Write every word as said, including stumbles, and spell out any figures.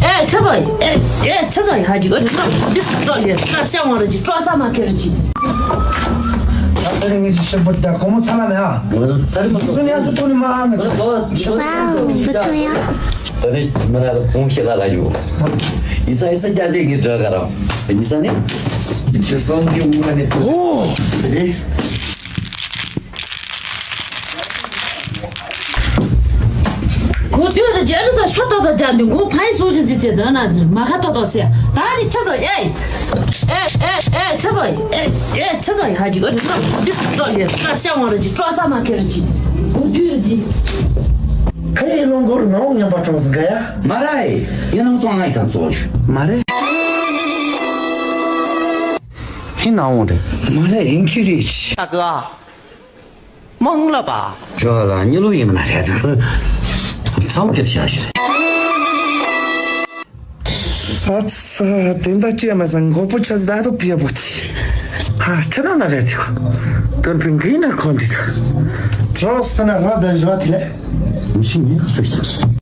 ཨེ་ཆ་ཚང་ཨེ་ཨེ་ཆ་ཚང་ཧ་ཅིག་ཨ་ནི་ཏོག་ཏོག་ལེ་ཤ་མང་ར་ཅིག་སྤྲོ་ས་མ་ཁེར་ཅིག་ད་དེ་རིང་ངེད་ཀྱི་ཞིབ་པོ་ད་སྒོར་མོ་ཚ་ལ་མེད་ཨ། ངོ་ཚ་རི་མ་སོ་ནི་ཨ་ཚོ་ཏོ་ནི་མ་ཨ་ང་ཚོ། ཝའོ་བུ་ཚོ་ཡ། ད་ནི་མི་ར་ལ་ཁོང་ཤེ་ལ་ལ་ཡོད། ཡིན་ས་ཡིན་ས་རྒྱ་ཟེ་ངེད་འདྲ་ག་ར། ཡིན་ས་ནི། ཁྱེད་སོང་གི་དབུ་མ་ནས་ཏོ། ཨོ། དེ་རེད། གོ་དུས་ལ་རྒྱ་རི་དང་ཤོ་ཏོག་ཏོག་རྒྱ་འདུག་གོ་ཕའི་སུ་ཞིག་ཙི་ཙི་དོན་ན་མ་ཁ་ཏོག་ཏོག་ཟེར་ད་ནི་ཆ་ཚོ་ཨེ། ཨེ་ཨེ་ཨེ་ཆ་ཚོ་ཨེ་ཨེ་ཆ་ཚོ་ཧ་ཅིག་ཨ་ནི་ཏོག་ཏོག་ལེ་ཤ་མང་ར་ཅིག་སྤྲོ་ས་མ་ཁེར་ཅིག་གོ་དུས་ལ་འདི། ཁ་ཡི་ལོང་གོར་ངའོ་ངན་པ་གྲོང་སི་ག་ཡ། མ་ར་ཨེ་ཡིན་ནང་སོང་ང་ཡི་ཚང་སོ་ཞུ། མ་རེད། ཧི་ནའོ་རེད། མ་ར་ཨེ་ཁྱི་རེད། ད་ག་མང་ལ་བ། ཇོ་ལ་གཉིད་ལོག་ཡིན་མིན་རེད། མཚམས་ཀྱི་བྱ་ཞིག་རེད། ཨ་ཙི་ཙི། དེ་འདྲ་ཅི་མ་ཟང་མགོ་པོ་ཆ་ཟ་ད་དུ་ཕིའ་བོ་ཏི། ཧ་ཆ་ན་ན་རེད་དེ། དོན་ཕིང་གི་ན་ཁོན་དི། གྲོགས་ཏ་ན་ར་ཛ་ཞོ་ཏི་ལེ། མི་ཤི་མི་ཁ་སོ་ཤི་སོ།